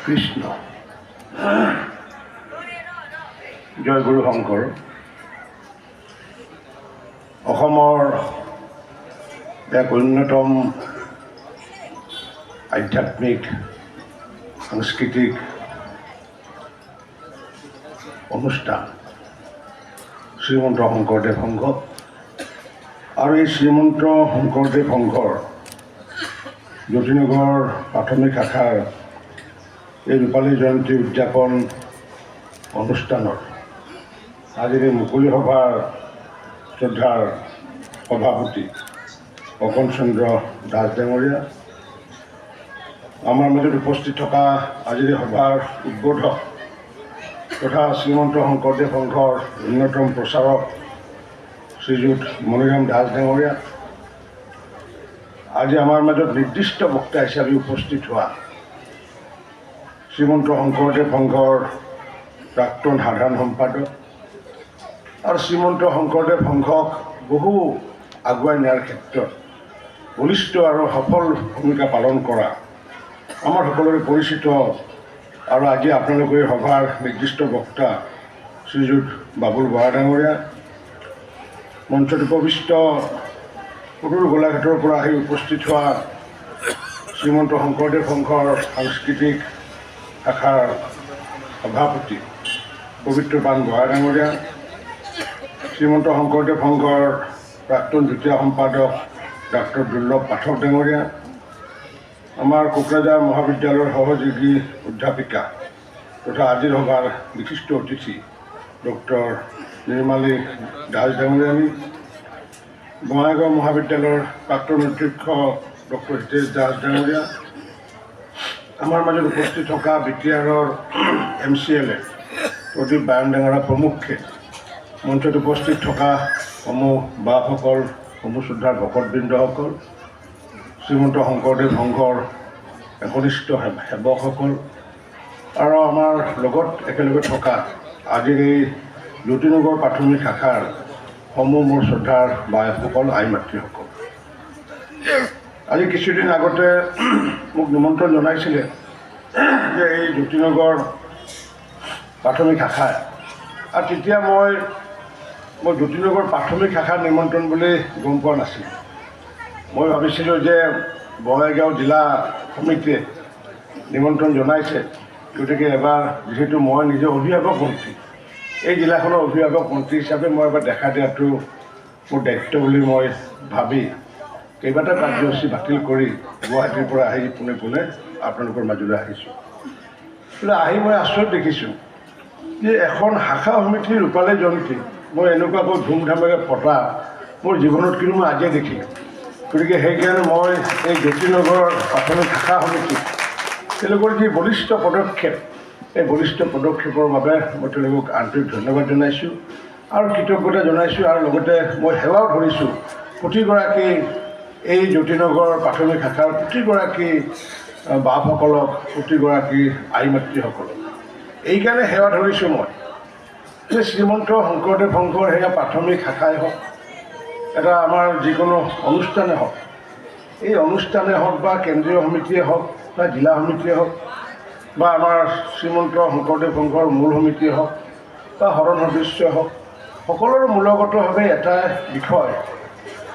কৃষ্ণ। জয় গুৰু শংকৰ। অসমৰ এক অন্যতম আধ্যাত্মিক, সাংস্কৃতিক অনুষ্ঠান শ্ৰীমন্ত শংকৰদেৱ সংঘ আৰু এই শ্ৰীমন্ত শংকৰদেৱ সংঘৰ জ্যোতিনগৰ প্ৰাথমিক শাখাৰ এই ৰূপালী জয়ন্তী উদযাপন অনুষ্ঠানত আজিৰ এই মুকলি সভাৰ শ্ৰদ্ধাৰ সভাপতি অকণ চন্দ্ৰ দাস ডাঙৰীয়া, আমাৰ মাজত উপস্থিত থকা আজিৰ এই সভাৰ উদ্বোধক তথা শ্ৰীমন্ত শংকৰদেৱ সংঘৰ অন্যতম প্ৰচাৰক শ্ৰীযুত মণিৰাম দাস ডাঙৰীয়া, আজি আমাৰ মাজত নিৰ্দিষ্ট বক্তা হিচাপে উপস্থিত হোৱা শ্ৰীমন্ত শংকৰদেৱ সংঘৰ প্ৰাক্তন সাধাৰণ সম্পাদক আৰু শ্ৰীমন্ত শংকৰদেৱ সংঘক বহু আগুৱাই নিয়াৰ ক্ষেত্ৰত বলিষ্ঠ আৰু সফল ভূমিকা পালন কৰা আমাৰ সকলোৰে পৰিচিত আৰু আজি আপোনালোকৰ এই সভাৰ নিৰ্দিষ্ট বক্তা শ্ৰীযুত বাবুল বৰা ডাঙৰীয়া, মঞ্চত উপবিষ্ট সুদূৰ গোলাঘাটৰ পৰা আহি উপস্থিত হোৱা শ্ৰীমন্ত শংকৰদেৱ সংঘৰ সাংস্কৃতিক শাখাৰ সভাপতি পবিত্ৰ পাণ বৰা ডাঙৰীয়া, শ্ৰীমন্ত শংকৰদেৱ সংঘৰ প্ৰাক্তন যুটীয়া সম্পাদক ডাক্তৰ দুৰ্লভ পাঠক ডাঙৰীয়া, আমাৰ কোকৰাঝাৰ মহাবিদ্যালয়ৰ সহযোগী অধ্যাপিকা তথা আজিৰ সভাৰ বিশিষ্ট অতিথি ডক্টৰ নিৰ্মালী দাস ডাঙৰীয়ানী, বঙাইগাঁও মহাবিদ্যালয়ৰ প্ৰাক্তন অধ্যক্ষ ডক্টৰ হিতেশ দাস ডাঙৰীয়া, আমাৰ মাজত উপস্থিত থকা বি টি আৰৰ এম চি এল এ প্ৰদীপ বায়ন ডাঙৰীয়া প্ৰমুখ্যে মঞ্চত উপস্থিত থকা সমূহ বাপসকল, সমূহ শ্ৰদ্ধাৰ ভকতবৃন্দসকল, শ্ৰীমন্ত শংকৰদেৱ সংঘৰ একনিষ্ঠ সেৱকসকল আৰু আমাৰ লগত একেলগে থকা আজিৰ এই জ্যোতিনগৰ প্ৰাথমিক শাখাৰ সমূহ মোৰ শ্ৰদ্ধাৰ বায়সকল, আই মাতৃসকল, আজি কিছুদিন আগতে মোক নিমন্ত্ৰণ জনাইছিলে যে এই জ্যোতিনগৰ প্ৰাথমিক শাখাই আৰু তেতিয়া মই জ্যোতিনগৰ প্ৰাথমিক শাখাৰ নিমন্ত্ৰণ বুলি গম পোৱা নাছিলোঁ। মই ভাবিছিলোঁ যে বঙাইগাঁও জিলা সমিতিয়ে নিমন্ত্ৰণ জনাইছে, গতিকে এবাৰ যিহেতু মই নিজে অভিভাৱক মন্ত্ৰী, এই জিলাখনৰ অভিভাৱক মন্ত্ৰী হিচাপে মই এবাৰ দেখা দিয়াটো মোৰ দায়িত্ব বুলি মই ভাবি কেইবাটাও কাৰ্যসূচী বাতিল কৰি গুৱাহাটীৰ পৰা আহি পোনে পোনে আপোনালোকৰ মাজলৈ আহিছোঁ। কিন্তু আহি মই আচৰিত দেখিছোঁ যে এখন শাখা সমিতিৰ ৰূপালী জয়ন্তী মই এনেকুৱাকৈ ধুমধামেৰে পতা মোৰ জীৱনত কিন্তু মই আজিয়ে দেখিলোঁ। গতিকে সেইকাৰণে মই এই জ্যোতিনগৰ প্ৰাথমিক শাখা সমিতি, তেওঁলোকৰ যি বলিষ্ঠ পদক্ষেপ, এই বলিষ্ঠ পদক্ষেপৰ বাবে মই তেওঁলোকক আন্তৰিক ধন্যবাদ জনাইছোঁ আৰু কৃতজ্ঞতা জনাইছোঁ আৰু লগতে মই সেৱাও ধৰিছোঁ প্ৰতিগৰাকী এই জ্যোতিনগৰ প্ৰাথমিক শাখাৰ প্ৰতিগৰাকী বাপসকলক, প্ৰতিগৰাকী আই মাতৃসকলক। এইকাৰণে সেৱা ধৰিছোঁ মই যে শ্ৰীমন্ত শংকৰদেৱ সংঘৰ সেয়া প্ৰাথমিক শাখাই হওক, এটা আমাৰ যিকোনো অনুষ্ঠানে হওক, এই অনুষ্ঠানে হওক বা কেন্দ্ৰীয় সমিতিয়ে হওক বা জিলা সমিতিয়ে হওক বা আমাৰ শ্ৰীমন্ত শংকৰদেৱ সংঘৰ মূল সমিতিয়ে হওক বা শৰণ সদস্য হওক, সকলোৰে মূলগতভাৱে এটা বিষয়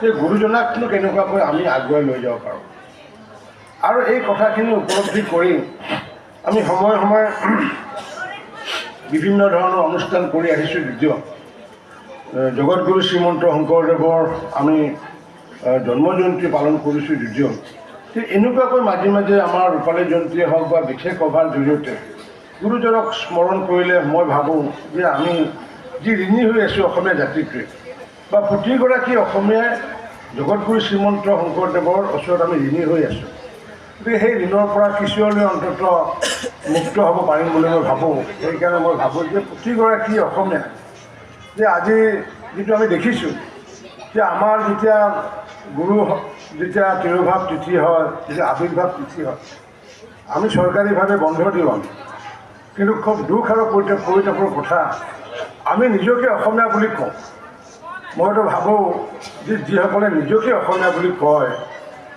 যে গুৰুজনাকনো কেনেকুৱাকৈ আমি আগুৱাই লৈ যাব পাৰোঁ। আৰু এই কথাখিনি উপলব্ধি কৰি আমি সময়ে সময়ে বিভিন্ন ধৰণৰ অনুষ্ঠান কৰি আহিছোঁ যদিও জগতগুৰু শ্ৰীমন্ত শংকৰদেৱৰ আমি জন্ম জয়ন্তী পালন কৰিছোঁ যদিও ঠিক এনেকুৱাকৈ মাজে মাজে আমাৰ ৰূপালী জয়ন্তীয়ে হওক বা বিশেষ সভাৰ জৰিয়তে গুৰুজনক স্মৰণ কৰিলে মই ভাবোঁ যে আমি যি ঋণী হৈ আছোঁ অসমীয়া জাতিটোৱে বা প্ৰতিগৰাকী অসমীয়াই জগতগুৰু শ্ৰীমন্ত শংকৰদেৱৰ ওচৰত আমি ঋণী হৈ আছোঁ। গতিকে সেই ঋণৰ পৰা কিছু হ'লেও অন্ততঃ মুক্ত হ'ব পাৰিম বুলি মই ভাবোঁ। সেইকাৰণে মই ভাবোঁ যে প্ৰতিগৰাকী অসমীয়া যে আজি যিটো আমি দেখিছোঁ যে আমাৰ যেতিয়া গুৰু যেতিয়া তিৰোভাৱ তিথি হয়, যেতিয়া আৱিৰ্ভাৱ তিথি হয়, আমি চৰকাৰীভাৱে বন্ধ দিওঁ আমি। কিন্তু খুব দুখ আৰু পৰিতাপৰ কথা, আমি নিজকে অসমীয়া বুলি কওঁ। মইতো ভাবোঁ যে যিসকলে নিজকে অসমীয়া বুলি কয়,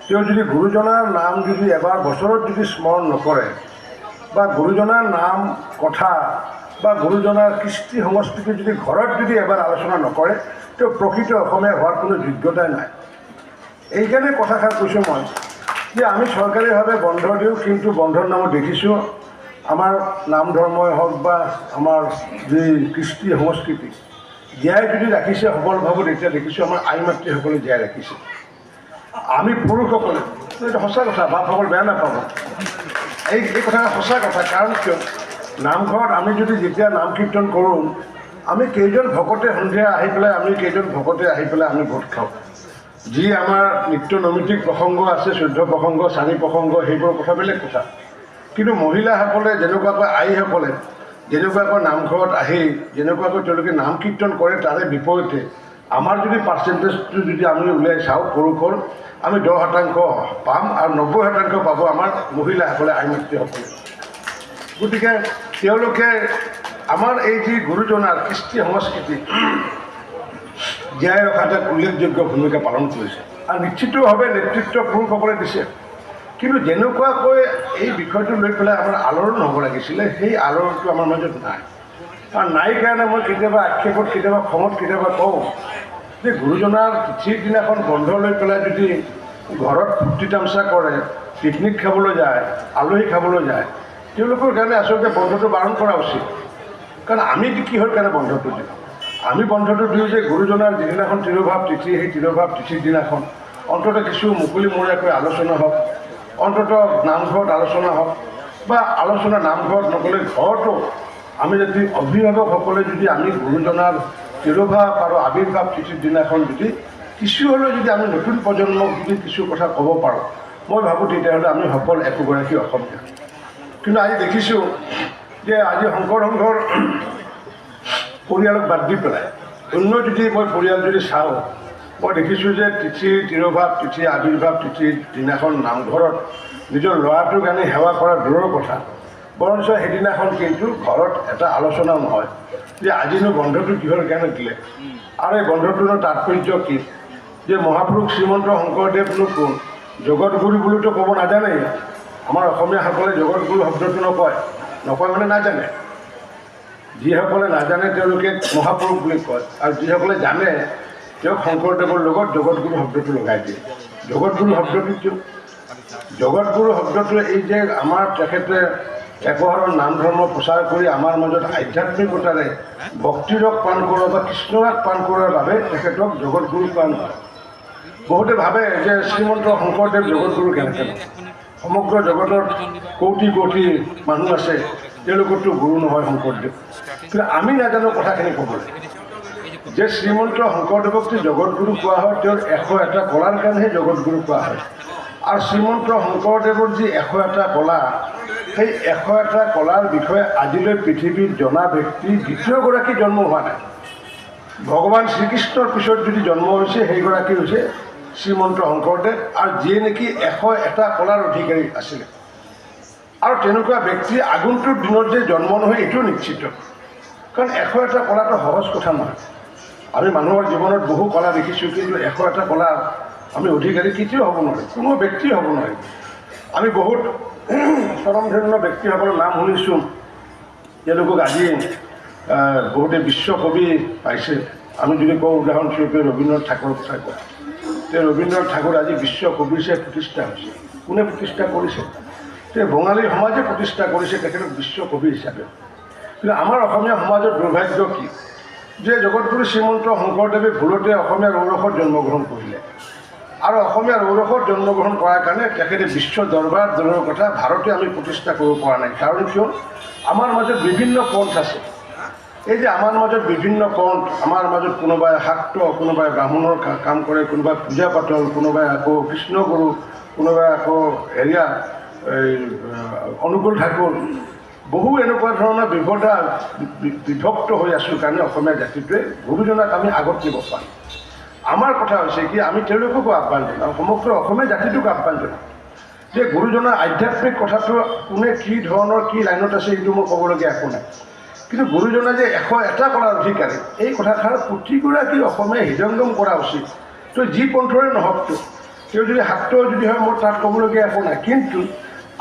তেওঁ যদি গুৰুজনাৰ নাম যদি এবাৰ বছৰত যদি স্মৰণ নকৰে বা গুৰুজনাৰ নাম কথা বা গুৰুজনাৰ কৃষ্টি সংস্কৃতি যদি ঘৰত যদি এবাৰ আলোচনা নকৰে, তেওঁ প্ৰকৃত অসমীয়া হোৱাৰ কোনো যোগ্যতাই নাই। এইকাৰণে কথাষাৰ কৈছোঁ মই যে আমি চৰকাৰীভাৱে বন্ধ দিওঁ, কিন্তু বন্ধৰ নামত দেখিছোঁ আমাৰ নাম ধৰ্মই হওক বা আমাৰ যি কৃষ্টি সংস্কৃতি জীয়াই যদি ৰাখিছে সবলভাৱে, তেতিয়া দেখিছোঁ আমাৰ আই মাতৃসকলে জীয়াই ৰাখিছে। আমি পুৰুষসকলে, এইটো সঁচা কথা, বাপসকল বেয়া নাপাব, এই কথা সঁচা কথা। কাৰণ কিয়, নামঘৰত আমি যদি যেতিয়া নাম কীৰ্তন কৰোঁ, আমি কেইজন ভকতে সন্ধিয়া আহি পেলাই, আমি কেইজন ভকতে আহি পেলাই আমি ভোট খাওঁ। যি আমাৰ নিত্য নৈমিত্তিক প্ৰসংগ আছে, 14 প্ৰসংগ, 4 প্ৰসংগ, সেইবোৰ কথা বেলেগ কথা। কিন্তু মহিলাসকলে যেনেকুৱাকৈ, আইসকলে যেনেকুৱাকৈ নামঘৰত আহি যেনেকুৱাকৈ তেওঁলোকে নাম কীৰ্তন কৰে, তাৰে বিপৰীতে আমাৰ যদি পাৰ্চেণ্টেজটো যদি আমি উলিয়াই চাওঁ পুৰুষৰ, আমি 10% পাম আৰু 90% পাব আমাৰ মহিলাসকলে, আই মাতৃসকলে। গতিকে তেওঁলোকে আমাৰ এই যি গুৰুজনাৰ কৃষ্টি সংস্কৃতি জীয়াই ৰখাত এক উল্লেখযোগ্য ভূমিকা পালন কৰিছে আৰু নিশ্চিতভাৱে নেতৃত্ব পুৰুষসকলে দিছে। কিন্তু যেনেকুৱাকৈ এই বিষয়টো লৈ পেলাই আমাৰ আলোড়ন হ'ব লাগিছিলে, সেই আলোড়নটো আমাৰ মাজত নাই। আৰু নাই কাৰণে মই কেতিয়াবা আক্ষেপত, কেতিয়াবা খঙত কেতিয়াবা কওঁ যে গুৰুজনাৰ তিথিৰ দিনাখন বন্ধ লৈ পেলাই যদি ঘৰত ফূৰ্তি তামচা কৰে, পিকনিক খাবলৈ যায়, আলহী খাবলৈ যায়, তেওঁলোকৰ কাৰণে আচলতে বন্ধটো বাৰণ কৰা উচিত। কাৰণ আমি কিহৰ কাৰণে বন্ধটো দিওঁ? আমি বন্ধটো দিওঁ যে গুৰুজনাৰ যিদিনাখন তিৰোভাৱ তিথি, সেই তিৰোভাৱ তিথিৰ দিনাখন অন্ততঃ কিছু মুকলিমূৰীয়াকৈ আলোচনা হওক, অন্ততঃ নামঘৰত আলোচনা হওক, বা আলোচনা নামঘৰত নগ'লে ঘৰতো আমি যদি অভিভাৱকসকলে যদি আমি গুৰুজনাৰ তিৰোভাৱ আৰু আৱিৰ্ভাৱ তিথিৰ দিনাখন যদি কিছু হ'লেও যদি আমি নতুন প্ৰজন্মক যদি কিছু কথা ক'ব পাৰোঁ, মই ভাবোঁ তেতিয়াহ'লে আমি সফল একোগৰাকী অসমীয়া। কিন্তু আজি দেখিছোঁ যে আজি শংকৰ সংঘৰ পৰিয়ালক বাদ দি পেলাই অন্য যদি মই পৰিয়াল যদি চাওঁ, মই দেখিছোঁ যে তিথি, তিৰোভাৱ তিথি, আৱিৰ্ভাৱ তিথিৰ দিনাখন নামঘৰত নিজৰ ল'ৰাটোক আনি সেৱা কৰা দূৰৰ কথা, বৰঞ্চ সেইদিনাখন কিন্তু ঘৰত এটা আলোচনাও নহয় যে আজিনো বন্ধটো কিহৰ কাৰণে দিলে আৰু এই বন্ধটোৰ তাৎপৰ্য কি, যে মহাপুৰুষ শ্ৰীমন্ত শংকৰদেৱনো কোন? জগতগুৰু বুলিতো ক'ব নাজানেই। আমাৰ অসমীয়াসকলে জগতগুৰু শব্দটো নকয়। নকয় মানে নাজানে। যিসকলে নাজানে তেওঁলোকে মহাপুৰুষ বুলি কয় আৰু যিসকলে জানে তেওঁক শংকৰদেৱৰ লগত জগতগুৰু শব্দটো লগাই দিয়ে। জগতগুৰু শব্দটো কিয়? জগতগুৰু শব্দটো এই যে আমাৰ তেখেতে একশৰণ নাম ধৰ্ম প্ৰচাৰ কৰি আমাৰ মাজত আধ্যাত্মিকতাৰে ভক্তিৰস পান কৰা বা কৃষ্ণৰস পান কৰাৰ বাবে তেখেতক জগতগুৰু কোৱা নহয়। বহুতে ভাবে যে শ্ৰীমন্ত শংকৰদেৱ জগতগুৰু কেনেকৈ নহয়? সমগ্ৰ জগতত কোটি কোটি মানুহ আছে, তেওঁলোকৰতো গুৰু নহয় শংকৰদেৱ। কিন্তু আমি নাজানো কথাখিনি ক'বলৈ যে শ্ৰীমন্ত শংকৰদেৱক যে জগতগুৰু কোৱা হয়, তেওঁৰ 101টা কলাৰ কাৰণেহে জগতগুৰু কোৱা হয়। আৰু শ্ৰীমন্ত শংকৰদেৱৰ যি 101টা কলা, সেই 101টা কলাৰ বিষয়ে আজিলৈ পৃথিৱীত জনা ব্যক্তি দ্বিতীয়গৰাকী জন্ম হোৱা নাই। ভগৱান শ্ৰীকৃষ্ণৰ পিছত যদি জন্ম হৈছে, সেইগৰাকী হৈছে শ্ৰীমন্ত শংকৰদেৱ, আৰু যিয়ে নেকি 101টা কলাৰ অধিকাৰী আছিলে। আৰু তেনেকুৱা ব্যক্তি আগন্তুক দিনত যে জন্ম নহয়, এইটোও নিশ্চিত। কাৰণ 101টা কলাটো সহজ কথা নহয়। আমি মানুহৰ জীৱনত বহু কলা দেখিছোঁ, কিন্তু 101টা কলা আমি অধিকাৰী কেতিয়াও হ'ব নোৱাৰিম, কোনো ব্যক্তিয়ে হ'ব নোৱাৰিম। আমি বহুত স্বনামধন্য ব্যক্তিসকলৰ নাম শুনিছোঁ, তেওঁলোকক আজি বহুতে বিশ্বকবি পাইছে। আমি যদি কওঁ, উদাহৰণস্বৰূপে ৰবীন্দ্ৰনাথ ঠাকুৰৰ কথা কওঁ, তেওঁ ৰবীন্দ্ৰনাথ ঠাকুৰ আজি বিশ্বকবি হিচাপে প্ৰতিষ্ঠা হৈছে। কোনে প্ৰতিষ্ঠা কৰিছে? তেওঁ বঙালী সমাজে প্ৰতিষ্ঠা কৰিছে তেখেতক বিশ্বকবি হিচাপে। কিন্তু আমাৰ অসমীয়া সমাজৰ দুৰ্ভাগ্য কি যে জগতগুৰু শ্ৰীমন্ত শংকৰদেৱে ভুলতে অসমীয়াৰ ঔৰসত জন্মগ্ৰহণ কৰিলে আৰু অসমীয়াৰ ঔৰসত জন্মগ্ৰহণ কৰাৰ কাৰণে তেখেতে বিশ্ব দৰবাৰ দূৰৰ কথা, ভাৰতে আমি প্ৰতিষ্ঠা কৰিব পৰা নাই। কাৰণ কিয়? আমাৰ মাজত বিভিন্ন পন্থ আছে। এই যে আমাৰ মাজত বিভিন্ন পন্থ, আমাৰ মাজত কোনোবাই শাক্ত, কোনোবাই ব্ৰাহ্মণৰ কাম কৰে, কোনোবাই পূজা পাতল, কোনোবাই আকৌ কৃষ্ণগুৰু, কোনোবাই আকৌ হেৰিয়া এই অনুকূল ঠাকুৰ, বহু এনেকুৱা ধৰণৰ বিভক্ত হৈ আছোঁ কাৰণে অসমীয়া জাতিটোৱে গুৰুজনাক আমি আগত নিব পাৰোঁ। আমাৰ কথা হৈছে কি, আমি তেওঁলোককো আহ্বান জনাওঁ, সমগ্ৰ অসমীয়া জাতিটোক আহ্বান জনাওঁ যে গুৰুজনাৰ আধ্যাত্মিক কথাটো কোনে কি ধৰণৰ কি লাইনত আছে, সেইটো মোৰ ক'বলগীয়া একো নাই। কিন্তু গুৰুজনা যে 101টা কলাৰ অধিকাৰী, এই কথাষাৰ প্ৰতিগৰাকী অসমীয়াই হৃদয়ংগম কৰা উচিত। তো যি পন্থৰে নহওক, তো তেওঁ যদি শাক্ত যদি হয়, মোৰ তাত ক'বলগীয়া একো নাই। কিন্তু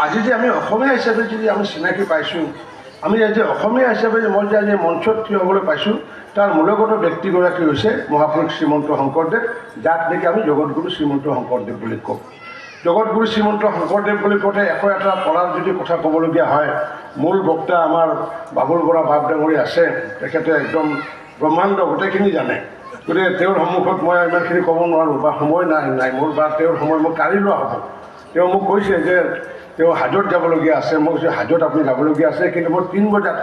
আজি যে আমি অসমীয়া হিচাপে যদি আমি চিনাকি পাইছোঁ, আমি আজি অসমীয়া হিচাপে যে মই যে আজি মঞ্চত থিয় হ'বলৈ পাইছোঁ, তাৰ মূলগত ব্যক্তিগৰাকী হৈছে মহাপুৰুষ শ্ৰীমন্ত শংকৰদেৱ, যাক নেকি আমি জগতগুৰু শ্ৰীমন্ত শংকৰদেৱ বুলি কওঁ। জগতগুৰু শ্ৰীমন্ত শংকৰদেৱ বুলি কওঁতে 101টা কলাৰ যদি কথা ক'বলগীয়া হয়, মূল বক্তা আমাৰ বাবুল বৰা বাপ ডাঙৰী আছে, তেখেতে একদম ব্ৰহ্মাণ্ড গোটেইখিনি জানে। গতিকে তেওঁৰ সন্মুখত মই ইমানখিনি ক'ব নোৱাৰোঁ বা সময় নাই নাই মোৰ বা তেওঁৰ সময় মোক কাঢ়ি লোৱা হ'ব। তেওঁ মোক কৈছে যে তেওঁ হাজোত যাবলগীয়া আছে। মই কৈছোঁ, হাজোত আপুনি যাবলগীয়া আছে, কিন্তু মই 3 বজাত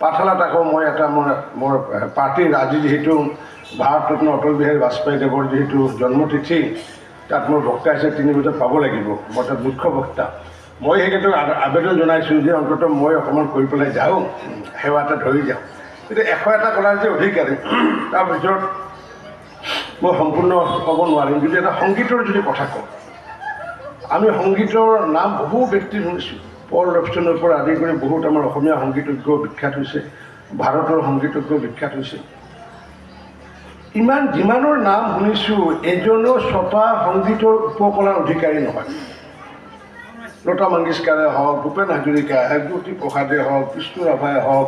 পাঠশালাত আকৌ মই এটা মোৰ মোৰ পাৰ্টীৰ, আজি যিহেতু ভাৰতৰত্ন অটল বিহাৰী বাজপেয়ীদেৱৰ যিহেতু জন্মতিথি, তাত মোৰ বক্তা আছে, 3 বজাত পাব লাগিব, মই তাত মুখ্য বক্তা। মই সেইক্ষেত্ৰত আবেদন জনাইছোঁ যে অন্ততঃ মই অকণমান কৰি পেলাই যাওঁ, সেৱা এটা ধৰি যাওঁ। এতিয়া 101টা কলাৰ যে অধিকাৰী, তাৰপিছত মই সম্পূৰ্ণ ক'ব নোৱাৰিম। যদি এটা সংগীতৰ যদি কথা কওঁ, আমি সংগীতৰ নাম বহু ব্যক্তি শুনিছোঁ। পল ৰবচনৰ পৰা আদি কৰি বহুত আমাৰ অসমীয়া সংগীতজ্ঞ বিখ্যাত হৈছে, ভাৰতৰ সংগীতজ্ঞ বিখ্যাত হৈছে। ইমান যিমানৰ নাম শুনিছোঁ, এজনো ছটা সংগীতৰ উপকলাৰ অধিকাৰী নহয়। লতা মংগেশকাৰে হওক, ভূপেন হাজৰিকাই হওক, জ্যোতি প্ৰসাদে হওক, বিষ্ণু ৰাভাই হওক,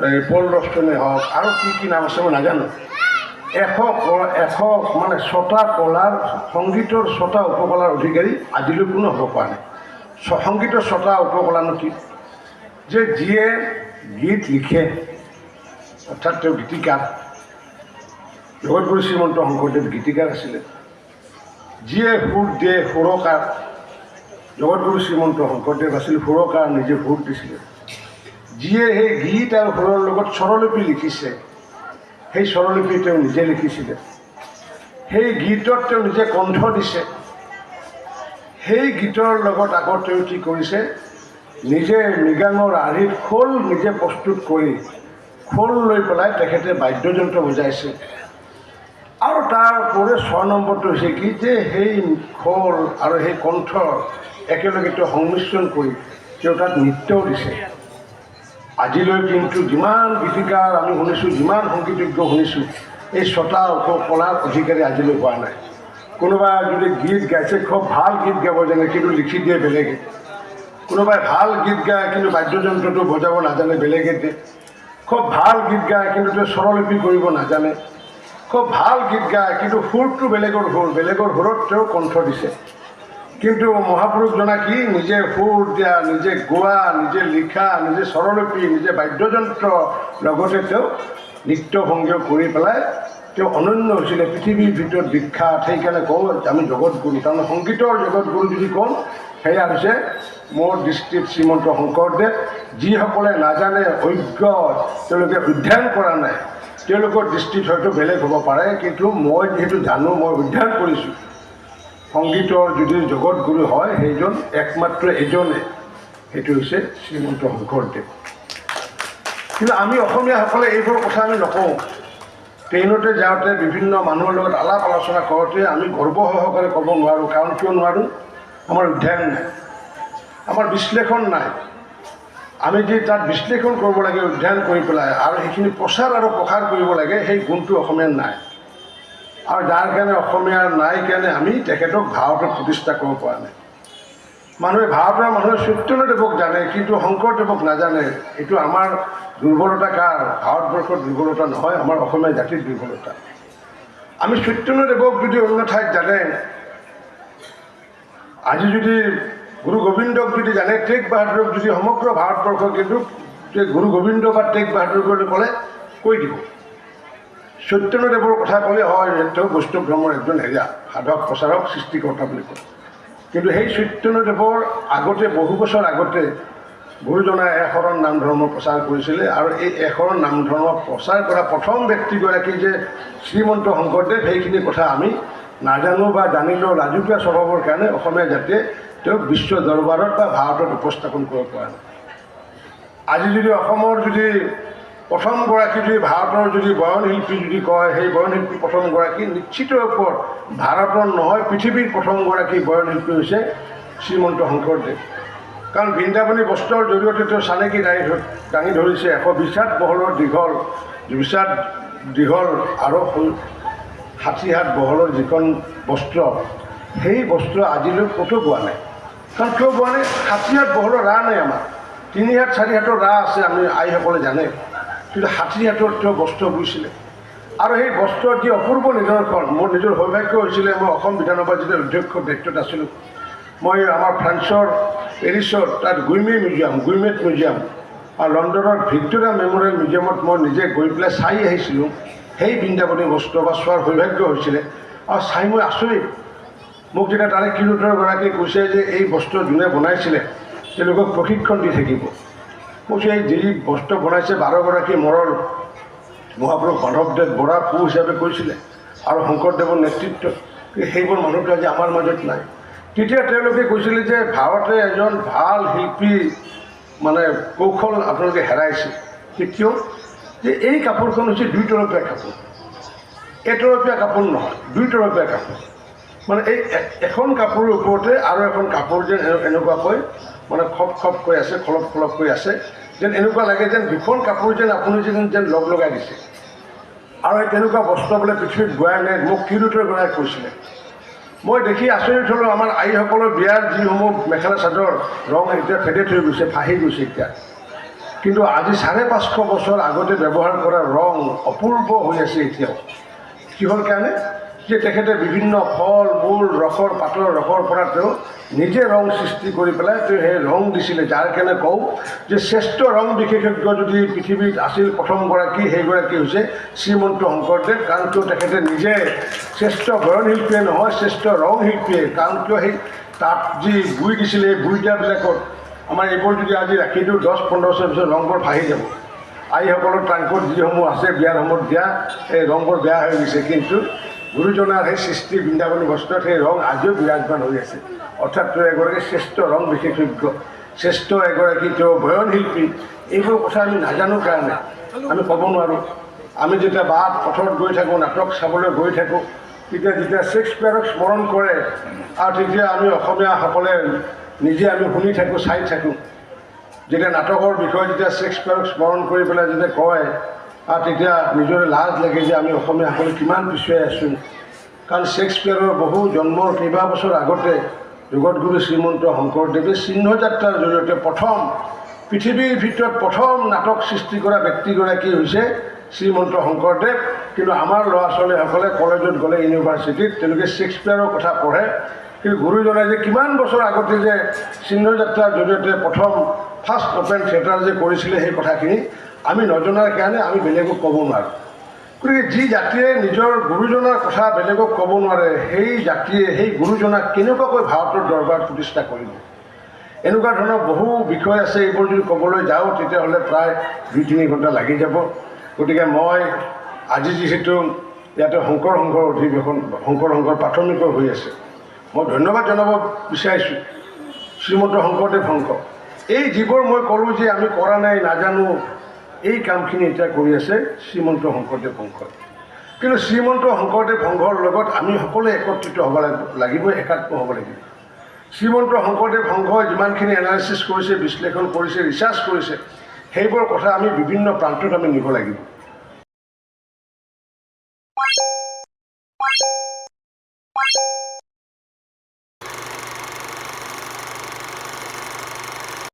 এই পল ৰবচনে হওক, আৰু কি কি নাম আছে মই নাজানো। এশ এশ মানে ছটা কলাৰ, সংগীতৰ ছটা উপকলাৰ অধিকাৰী আজিলৈ কোনো হ'ব পৰা নাই। সংগীতৰ ছটা উপকলানো কি? যে যিয়ে গীত লিখে, অৰ্থাৎ তেওঁ গীতিকাৰ, জগতগুৰু শ্ৰীমন্ত শংকৰদেৱ গীতিকাৰ আছিলে। যিয়ে সুৰ দিয়ে, সুৰকাৰ, জগতগুৰু শ্ৰীমন্ত শংকৰদেৱ আছিল সুৰকাৰ, নিজে সুৰ দিছিলে। যিয়ে সেই গীত আৰু সুৰৰ লগত স্বৰলিপি লিখিছে, সেই স্বৰলিপি তেওঁ নিজে লিখিছিলে। সেই গীতত তেওঁ নিজে কণ্ঠ দিছে। সেই গীতৰ লগত আকৌ তেওঁ কি কৰিছে? নিজে মৃগাঙৰ আৰ্হিত খোল নিজে প্ৰস্তুত কৰি খোল লৈ পেলাই তেখেতে বাদ্যযন্ত্ৰ বজাইছে। আৰু তাৰ ওপৰে 6 নম্বৰটো হৈছে কি যে সেই খোল আৰু সেই কণ্ঠ একেলগে তেওঁ সংমিশ্ৰণ কৰি তেওঁ তাত নৃত্যও দিছে। আজিলৈ কিন্তু যিমান গীতিকাৰ আমি শুনিছোঁ, যিমান সংগীতজ্ঞ শুনিছোঁ, এই ছটা উপকলাৰ অধিকাৰী আজিলৈ হোৱা নাই। কোনোবা যদি গীত গাইছে, খুব ভাল গীত গাব জানে, কিন্তু লিখি দিয়ে বেলেগে। কোনোবাই ভাল গীত গায়, কিন্তু বাদ্যযন্ত্ৰটো বজাব নাজানে, বেলেগে দিয়ে। খুব ভাল গীত গায়, কিন্তু তেওঁ স্বৰলিপি কৰিব নাজানে। খুব ভাল গীত গায়, কিন্তু সুৰটো বেলেগৰ সুৰ, বেলেগৰ সুৰত তেওঁ কণ্ঠ দিছে। কিন্তু মহাপুৰুষজনা কি? নিজে সুৰ দিয়া, নিজে গোৱা, নিজে লিখা, নিজে স্বৰলিপি, নিজে বাদ্যযন্ত্ৰ, লগতে তেওঁ নৃত্য ভংগীও কৰি পেলাই তেওঁ অনন্য হৈছিলে, পৃথিৱীৰ ভিতৰত বিখ্যাত। সেইকাৰণে কওঁ আমি জগতগুৰু। তাৰমানে সংগীতৰ জগতগুৰু যদি কওঁ, সেয়া হৈছে মোৰ দৃষ্টিত শ্ৰীমন্ত শংকৰদেৱ। যিসকলে নাজানে, অজ্ঞ, তেওঁলোকে অধ্যয়ন কৰা নাই, তেওঁলোকৰ দৃষ্টিত হয়তো বেলেগ হ'ব পাৰে। কিন্তু মই যিহেতু জানো, মই অধ্যয়ন কৰিছোঁ, সংগীতৰ যদি জগতগুৰু হয়, সেইজন একমাত্ৰ এজনে, সেইটো হৈছে শ্ৰীমন্ত শংকৰদেৱ। কিন্তু আমি অসমীয়াসকলে এইবোৰ কথা আমি নকওঁ। ট্ৰেইনতে যাওঁতে বিভিন্ন মানুহৰ লগত আলাপ আলোচনা কৰোঁতে আমি গৰ্ব সহকাৰে ক'ব নোৱাৰোঁ। কাৰণ কিয় নোৱাৰোঁ? আমাৰ অধ্যয়ন নাই, আমাৰ বিশ্লেষণ নাই। আমি যে তাত বিশ্লেষণ কৰিব লাগে, অধ্যয়ন কৰি পেলাই আৰু সেইখিনি প্ৰচাৰ আৰু প্ৰসাৰ কৰিব লাগে, সেই গুণটো অসমীয়াৰ নাই। আৰু যাৰ কাৰণে অসমীয়াৰ নাই কাৰণে আমি তেখেতক ভাৰতত প্ৰতিষ্ঠা কৰিব পৰা নাই। মানুহে, ভাৰতৰ মানুহে চৈতন্যদেৱক জানে, কিন্তু শংকৰদেৱক নাজানে। এইটো আমাৰ দুৰ্বলতা। কাৰ? ভাৰতবৰ্ষৰ দুৰ্বলতা নহয়, আমাৰ অসমীয়া জাতিৰ দুৰ্বলতা। আমি চৈতন্যদেৱক যদি অন্য ঠাইত জানে, আজি যদি গুৰু গোবিন্দক যদি জানে, টেগ বাহাদুৰক যদি সমগ্ৰ ভাৰতবৰ্ষ, কিন্তু যে গুৰু গোবিন্দ বা টেগ বাহাদুৰ বুলি ক'লে কৈ দিব। চৈতন্যদেৱৰ কথা ক'লে হয়, তেওঁ বৈষ্ণৱ ধৰ্মৰ একজন হেৰিয়া সাধক, প্ৰচাৰক, সৃষ্টিকৰ্তা বুলি কয়। কিন্তু সেই চৈতন্যদেৱৰ আগতে, বহু বছৰ আগতে গুৰুজনাই একশৰণ নাম ধৰ্ম প্ৰচাৰ কৰিছিলে। আৰু এই একশৰণ নাম ধৰ্ম প্ৰচাৰ কৰা প্ৰথম ব্যক্তিগৰাকী যে শ্ৰীমন্ত শংকৰদেৱ, সেইখিনি কথা আমি নাজানো বা জানিলেও লাজুকীয়া স্বভাৱৰ কাৰণে অসমীয়া জাতিয়ে তেওঁক বিশ্ব দৰবাৰত বা ভাৰতত উপস্থাপন কৰিব পৰা নাই। আজি যদি অসমৰ যদি প্ৰথমগৰাকী যদি ভাৰতৰ যদি বয়নশিল্পী যদি কয়, সেই বয়নশিল্পী প্ৰথমগৰাকী নিশ্চিত ওপৰত ভাৰতৰ নহয়, পৃথিৱীৰ প্ৰথমগৰাকী বয়নশিল্পী হৈছে শ্ৰীমন্ত শংকৰদেৱ। কাৰণ বৃন্দাবনী বস্ত্ৰৰ জৰিয়তে তেওঁ চানেকি দাঙি ধৰিছে। 120 হাত বহলৰ দীঘল, 20 হাত দীঘল আৰু 60 হাত বহলৰ যিখন বস্ত্ৰ, সেই বস্ত্ৰ আজিলৈ ক'তো পোৱা নাই। কাৰণ কিয় বোৱা নাই? 60 হাত বহলৰ ৰা নাই আমাৰ, 3 হাত 4 হাতৰ ৰা আছে, আমি আইসকলে জানে। কিন্তু 60 হাতৰ তেওঁ বস্ত্ৰ বৈছিলে আৰু সেই বস্ত্ৰৰ যি অপূৰ্ব নিদৰ্শন, মোৰ নিজৰ সৌভাগ্য হৈছিলে, মই অসম বিধানসভাৰ যেতিয়া অধ্যক্ষ দায়িত্বত আছিলোঁ, মই আমাৰ ফ্ৰান্সৰ পেৰিছত তাত গুইমে মিউজিয়াম, গুইমেট মিউজিয়াম আৰু লণ্ডনৰ ভিক্টোৰিয়া মেমৰিয়েল মিউজিয়ামত মই নিজে গৈ পেলাই চাই আহিছিলোঁ সেই বৃন্দাবনী বস্ত্ৰ বা চোৱাৰ সৌভাগ্য হৈছিলে। আৰু চাই মই আচৰিত। মোক যেতিয়া তাৰে কিউৰেটৰগৰাকীয়ে কৈছে যে এই বস্ত্ৰ যোনে বনাইছিলে তেওঁলোকক প্ৰশিক্ষণ দি থাকিব। কৈছোঁ, এই যি বস্ত্ৰ বনাইছে 12গৰাকী মৰল মহাপুৰুষ মাধৱদেৱ বৰা পু হিচাপে কৈছিলে আৰু শংকৰদেৱৰ নেতৃত্বত, সেইবোৰ মানুহটো আজি আমাৰ মাজত নাই। তেতিয়া তেওঁলোকে কৈছিলে যে ভাৰতে এজন ভাল শিল্পী মানে কৌশল আপোনালোকে হেৰাইছে। কিয় যে এই কাপোৰখন হৈছে দুইতৰপীয়া কাপোৰ, এতৰপীয়া কাপোৰ নহয়, দুইতৰপীয়া কাপোৰ। মানে এই এখন কাপোৰৰ ওপৰতে আৰু এখন কাপোৰ যেন এনেকুৱাকৈ মানে খপ খপকৈ আছে, খলপ খলপকৈ আছে, যেন এনেকুৱা লাগে যেন দুখন কাপোৰ যেন আপুনি যেন লগ লগাই দিছে। আৰু সেই তেনেকুৱা বস্ত্ৰ বোলে পৃথিৱীত বোৱাই নাই, মোক কিউৰেটৰগৰাকীয়ে কৈছিলে। মই দেখি আচৰিত হ'লোঁ। আমাৰ আইসকলৰ বিয়াৰ যিসমূহ মেখেলা চাদৰ ৰং এতিয়া ফেডেড হৈ গৈছে, ফাহি গৈছে এতিয়া, কিন্তু আজি 550 বছৰ আগতে ব্যৱহাৰ কৰা ৰং অপূৰ্ব হৈ আছে এতিয়াও। কিহৰ কাৰণে যে তেখেতে বিভিন্ন ফল মূল ৰসৰ, পাতৰ ৰসৰ পৰা তেওঁ নিজে ৰং সৃষ্টি কৰি পেলাই তেওঁ সেই ৰং দিছিলে। যাৰ কাৰণে কওঁ যে শ্ৰেষ্ঠ ৰং বিশেষজ্ঞ যদি পৃথিৱীত আছিল প্ৰথমগৰাকী, সেইগৰাকী হৈছে শ্ৰীমন্ত শংকৰদেৱ। কাৰণ কিয় তেখেতে নিজে শ্ৰেষ্ঠ বয়নশিল্পীয়ে নহয়, শ্ৰেষ্ঠ ৰং শিল্পীয়ে। কাৰণ কিয় সেই তাত যি বুই দিছিলে, এই বুই দিয়াবিলাকত আমাৰ এইবোৰ যদি আজি ৰাখি দিওঁ, 10-15 বছৰ পিছত ৰংবোৰ ফাহি যাব। আইসকলৰ ট্ৰাংকত যিসমূহ আছে বিয়াৰ সময়ত দিয়া, এই ৰংবোৰ বেয়া হৈ গৈছে। কিন্তু গুৰুজনাৰ সেই সৃষ্টি বৃন্দাবনী বস্ত্ৰত সেই ৰং আজিও বিৰাজমান হৈ আছে। অৰ্থাৎ তেওঁ এগৰাকী শ্ৰেষ্ঠ ৰং বিশেষজ্ঞ, শ্ৰেষ্ঠ এগৰাকী তেওঁ বয়নশিল্পী। এইবোৰ কথা আমি নাজানো কাৰণে আমি ক'ব নোৱাৰোঁ। আমি যেতিয়া বাট পথত গৈ থাকোঁ, নাটক চাবলৈ গৈ থাকোঁ, তেতিয়া যেতিয়া শ্বেক্সপিয়াৰক স্মৰণ কৰে আৰু তেতিয়া আমি অসমীয়াসকলে নিজে আমি শুনি থাকোঁ, চাই থাকোঁ। যেতিয়া নাটকৰ বিষয়ে যেতিয়া শ্বেক্সপিয়াৰক স্মৰণ কৰি পেলাই যেতিয়া কয় আৰু তেতিয়া নিজৰে লাজ লাগে যে আমি অসমীয়াসকলে কিমান পিছুৱাই আছোঁ। কাৰণ শ্বেক্সপিয়াৰৰ বহু জন্মৰ কেইবা বছৰ আগতে জগতগুৰু শ্ৰীমন্ত শংকৰদেৱে চিহ্নযাত্ৰাৰ জৰিয়তে প্ৰথম পৃথিৱীৰ ভিতৰত প্ৰথম নাটক সৃষ্টি কৰা ব্যক্তিগৰাকী হৈছে শ্ৰীমন্ত শংকৰদেৱ। কিন্তু আমাৰ ল'ৰা ছোৱালীসকলে কলেজত গ'লে, ইউনিভাৰ্চিটিত তেওঁলোকে শ্বেক্সপিয়াৰৰ কথা পঢ়ে, কিন্তু গুৰুজনাই যে কিমান বছৰ আগতে যে চিহ্নযাত্ৰাৰ জৰিয়তে প্ৰথম ফাৰ্ষ্ট অপেন থিয়েটাৰ যে কৰিছিলে, সেই কথাখিনি আমি নজনাৰ কাৰণে আমি বেলেগক ক'ব নোৱাৰোঁ। গতিকে যি জাতিয়ে নিজৰ গুৰুজনাৰ কথা বেলেগক ক'ব নোৱাৰে, সেই জাতিয়ে সেই গুৰুজনাক কেনেকুৱাকৈ ভাৰতৰ দৰবাৰত প্ৰতিষ্ঠা কৰিব? এনেকুৱা ধৰণৰ বহু বিষয় আছে। এইবোৰ যদি ক'বলৈ যাওঁ, তেতিয়াহ'লে প্ৰায় 2-3 ঘণ্টা লাগি যাব। গতিকে মই আজি যিহেতু ইয়াতে শংকৰ সংঘৰ অধিৱেশন, শংকৰ সংঘৰ প্ৰাথমিকৰ হৈ আছে, মই ধন্যবাদ জনাব বিচাৰিছোঁ শ্ৰীমন্ত শংকৰদেৱ সংঘ। এই যিবোৰ মই ক'লোঁ যে আমি কৰা নাই, নাজানো, এই কামখিনি এতিয়া কৰি আছে শ্ৰীমন্ত শংকৰদেৱ সংঘই। কিন্তু শ্ৰীমন্ত শংকৰদেৱ সংঘৰ লগত আমি সকলোৱে একত্ৰিত হ'ব লাগিব, একাত্ম হ'ব লাগিব। শ্ৰীমন্ত শংকৰদেৱ সংঘই যিমানখিনি এনালিচিছ কৰিছে, বিশ্লেষণ কৰিছে, ৰিচাৰ্চ কৰিছে, সেইবোৰ কথা আমি বিভিন্ন প্ৰান্তত আমি নিব লাগিব।